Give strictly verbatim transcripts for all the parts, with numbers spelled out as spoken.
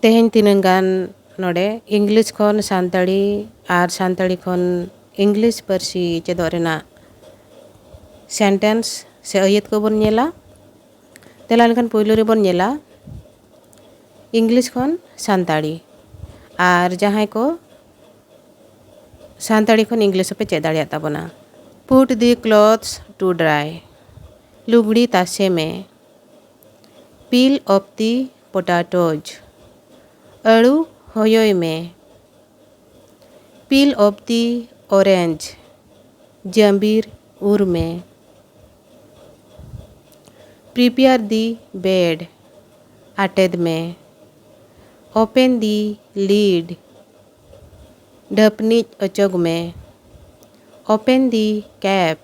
ᱛᱮᱦᱮᱧ ᱛᱤᱱᱟᱹᱝ ᱜᱟᱱ ᱱᱚᱰᱮ ᱤᱝᱞᱤᱥ ᱠᱷᱚᱱ ᱥᱟᱱᱛᱟᱲᱤ ᱟᱨ ᱥᱟᱱᱛᱟᱲᱤ ᱠᱷᱚᱱ ᱤᱝᱞᱤᱥ ᱯᱟᱹᱨᱥᱤ ᱪᱮᱫᱚᱜ ᱨᱮᱱᱟᱜ ᱥᱮᱱᱴᱮᱱᱥ ᱥᱮ ᱟᱹᱭᱟᱹᱛ ᱠᱚᱵᱚᱱ ᱧᱮᱞᱟ᱾ ᱛᱮᱞᱟ ᱞᱮᱠᱷᱟᱱ ᱯᱳᱭᱞᱳ ᱨᱮᱵᱚᱱ ᱧᱮᱞᱟ ᱤᱝᱞᱤᱥ ᱠᱷᱚᱱ ᱥᱟᱱᱛᱟᱲᱤ, ᱟᱨ ᱡᱟᱦᱟᱸᱭ ᱠᱚ ᱥᱟᱱᱛᱟᱲᱤ ᱠᱷᱚᱱ ᱤᱝᱞᱤᱥ ᱦᱚᱸᱯᱮ ᱪᱮᱫ ᱫᱟᱲᱮᱭᱟᱜ ᱛᱟᱵᱚᱱᱟ᱾ Put the clothes to dry. ᱞᱩᱜᱽᱲᱤ ᱛᱟᱥᱮ ᱢᱮ᱾ Peel off the potatoes. ᱟᱹᱲᱩ ᱦᱚᱭᱚᱭ ᱢᱮ᱾ Peel off the orange. ᱡᱟᱹᱵᱤᱨ ᱩᱨ ᱢᱮ᱾ Prepare the bed. ᱟᱴᱮᱫ ᱢᱮ᱾ Open the lid. ᱰᱷᱟᱹᱯᱱᱤᱡ ᱚᱪᱚᱜᱽ ᱢᱮ᱾ Open the cap.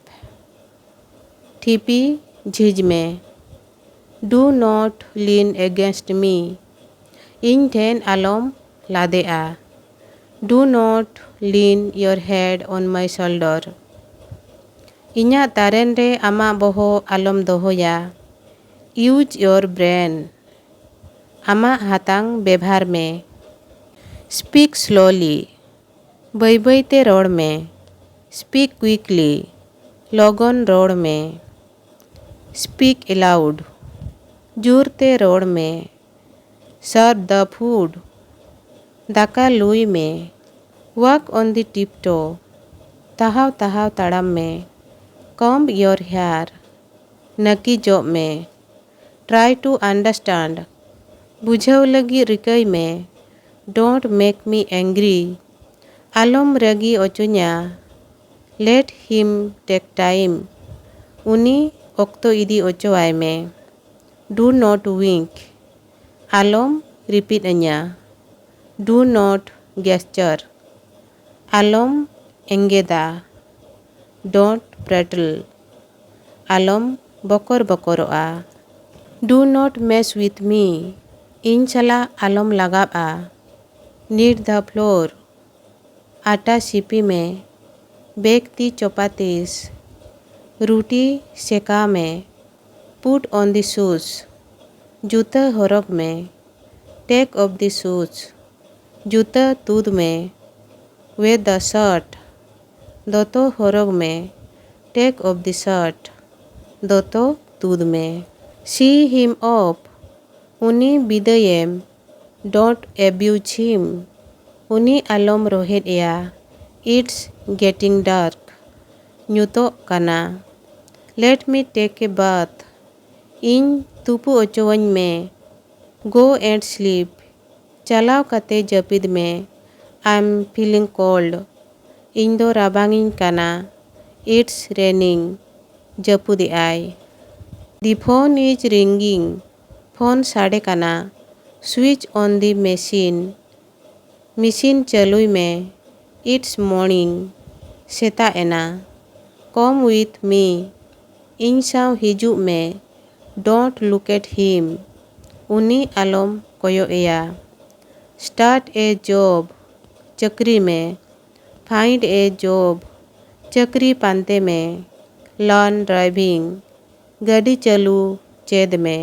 ᱴᱷᱤᱯᱤ ᱡᱷᱤᱡᱽ ᱢᱮ᱾ Do not lean against me. ᱤᱧ ᱴᱷᱮᱱ ᱟᱞᱚᱢ ᱞᱟᱫᱮᱜᱼᱟ᱾ Do not lean your head on my shoulder. ᱤᱧᱟᱹᱜ ᱛᱟᱨᱮᱱ ᱨᱮ ᱟᱢᱟᱜ ᱵᱚᱦᱚᱜ ᱟᱞᱚᱢ ᱫᱚᱦᱚᱭᱟ᱾ Use your brain. ᱟᱢᱟᱜ ᱦᱟᱛᱟᱝ ᱵᱮᱵᱷᱟᱨ ᱢᱮ᱾ Speak slowly. ᱵᱟᱹᱭ ᱵᱟᱹᱭ ᱛᱮ ᱨᱚᱲ ᱢᱮ᱾ Speak quickly. ᱞᱚᱜᱚᱱ ᱨᱚᱲ ᱢᱮ᱾ Speak aloud. ᱡᱳᱨ ᱛᱮ ᱨᱚᱲ ᱢᱮ᱾ Serve the food. ᱫᱟᱠᱟ ᱞᱩᱭ ᱢᱮ᱾ Walk on the tiptoe. ᱛᱟᱦᱟᱣ ᱛᱟᱦᱟᱣ ᱛᱟᱲᱟᱢ ᱢᱮ᱾ Comb your hair. ᱱᱟᱹᱠᱤᱡᱚᱜ ᱢᱮ᱾ Try to understand. ᱵᱩᱡᱷᱟᱹᱣ ᱞᱟᱹᱜᱤᱫ ᱨᱤᱠᱟᱹᱭ ᱢᱮ᱾ Don't make me angry. ᱟᱞᱚᱢ ᱨᱟᱹᱜᱤ ᱚᱪᱚᱧᱟ᱾ Let him take time. ᱩᱱᱤ ᱚᱠᱛᱚ ᱤᱫᱤ ᱚᱪᱚᱣᱟᱭ ᱢᱮ᱾ Do not wink. ᱟᱞᱚᱢ ᱨᱤᱯᱤᱫ ᱟᱹᱧᱟ᱾ Do not gesture. ᱟᱞᱚᱢ ᱮᱸᱜᱮᱫᱟ᱾ Don't prattle. ᱟᱞᱚᱢ ᱵᱚᱠᱚᱨ ᱵᱚᱠᱚᱨᱚᱜᱼᱟ᱾ Do not mess with me. ᱤᱧ ᱥᱟᱞᱟᱜ ᱟᱞᱚᱢ ᱞᱟᱜᱟᱵᱼᱟ᱾ Knead the flour. ᱟᱴᱟ ᱥᱤᱯᱤ ᱢᱮ᱾ Bake the chapatis. ᱨᱩᱴᱤ ᱥᱮᱠᱟᱣ ᱢᱮ᱾ Put on the shoes. ᱡᱩᱛᱟᱹ ᱦᱚᱨᱚᱜᱽ ᱢᱮ᱾ Take off the shoes. ᱡᱩᱛᱟᱹ ᱛᱩᱫ ᱢᱮ᱾ Wear the shirt. ᱫᱚᱛᱚ ᱦᱚᱨᱚᱜᱽ ᱢᱮ᱾ Take off the shirt. ᱫᱚᱛᱚ ᱛᱩᱫ ᱢᱮ᱾ See him off. ᱩᱱᱤ ᱵᱤᱫᱟᱹᱭᱮᱢ᱾ Don't abuse him. ᱩᱱᱤ ᱟᱞᱚᱢ ᱨᱳᱦᱮᱫ ᱮᱭᱟ᱾ It's getting dark. ᱧᱩᱛᱚᱜ ᱠᱟᱱᱟ᱾ Let me take a bath. ᱤᱧ ᱛᱩᱯᱩ ᱚᱪᱚᱣᱟᱹᱧ ᱢᱮ᱾ Go and sleep. ᱪᱟᱞᱟᱣ ᱠᱟᱛᱮ ᱡᱟᱹᱯᱤᱫ ᱢᱮ᱾ I'm feeling cold. ᱤᱧ ᱫᱚ ᱨᱟᱵᱟᱝ ᱤᱧ ᱠᱟᱱᱟ᱾ It's raining. ᱡᱟᱹᱯᱩᱫ ᱮᱜᱼᱟᱭ᱾ The phone is ringing. Phone ᱥᱟᱰᱮ ᱠᱟᱱᱟ᱾ Switch on the machine. Machine ᱪᱟᱹᱞᱩᱭ ᱢᱮ᱾ It's morning. ᱥᱮᱛᱟᱜ ᱮᱱᱟ᱾ Come with me. ᱤᱧ ᱥᱟᱶ ᱦᱤᱡᱩᱜ ᱢᱮ᱾ Don't look at him. ᱩᱱᱤ ᱟᱞᱚᱢ ᱠᱚᱭᱚᱜ ᱮᱭᱟ᱾ Start a job. ᱪᱟᱹᱠᱨᱤ ᱢᱮ᱾ Find a job. ᱪᱟᱹᱠᱨᱤ ᱯᱟᱱᱛᱮ ᱢᱮ᱾ Learn driving. ᱜᱟᱹᱰᱤ ᱪᱟᱹᱞᱩ ᱪᱮᱫ ᱢᱮ᱾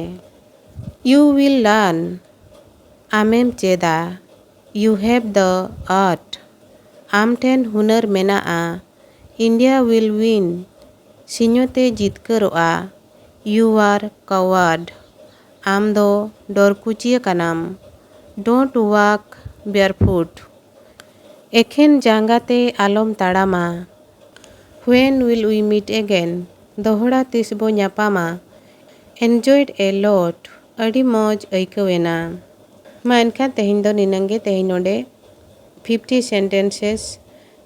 You will learn. ᱟᱢᱮᱢ ᱪᱮᱫᱟ᱾ You have the art. ᱟᱢ ᱴᱷᱮᱱ ᱦᱩᱱᱟᱹᱨ ᱢᱮᱱᱟᱜᱼᱟ᱾ India will win. ᱥᱤᱧᱚᱛᱮ ᱡᱤᱛᱠᱟᱹᱨᱚᱜᱼᱟ᱾ You are coward. ᱟᱢ ᱫᱚ ᱰᱚᱨᱠᱩᱪᱤᱭᱟᱹ ᱠᱟᱱᱟᱢ᱾ Don't walk barefoot. ᱮᱠᱷᱮᱱ ᱡᱟᱸᱜᱟ ᱛᱮ ᱟᱞᱚᱢ ᱛᱟᱲᱟᱢᱟ᱾ When will we meet again? ᱫᱚᱦᱲᱟ ᱛᱤᱥ ᱵᱚ ᱧᱟᱯᱟᱢᱟ? Enjoyed a lot. ᱟᱹᱰᱤ ᱢᱚᱡᱽ ᱟᱹᱭᱠᱟᱹᱣ ᱮᱱᱟ᱾ ᱢᱟ ᱮᱱᱠᱷᱟᱱ ᱛᱮᱦᱮᱧ ᱫᱚ ᱱᱤᱱᱟᱹᱝ ᱜᱮ᱾ ᱛᱮᱦᱮᱧ ᱱᱚᱰᱮ fifty sentences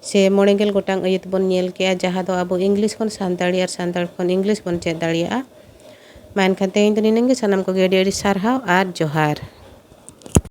ᱥᱮ ᱢᱚᱬᱮ ᱜᱮᱞ ᱜᱚᱴᱟᱝ ᱟᱹᱭᱟᱹᱛ ᱵᱚᱱ ᱧᱮᱞ ᱠᱮᱜᱼᱟ, ᱡᱟᱦᱟᱸ ᱫᱚ ᱟᱵᱚ English ᱠᱷᱚᱱ ᱥᱟᱱᱛᱟᱲᱤ ᱟᱨ ᱥᱟᱱᱛᱟᱲ ᱠᱷᱚᱱ English ᱵᱚᱱ ᱪᱮᱫ ᱫᱟᱲᱮᱭᱟᱜᱼᱟ᱾ ᱢᱟ ᱮᱱᱠᱷᱟᱱ ᱛᱮᱦᱮᱧ ᱫᱚ ᱱᱤᱱᱟᱹᱝ ᱜᱮ᱾ ᱥᱟᱱᱟᱢ ᱠᱚᱜᱮ ᱟᱹᱰᱤ ᱟᱹᱰᱤ ᱥᱟᱨᱦᱟᱣ ᱟᱨ ᱡᱚᱦᱟᱨ᱾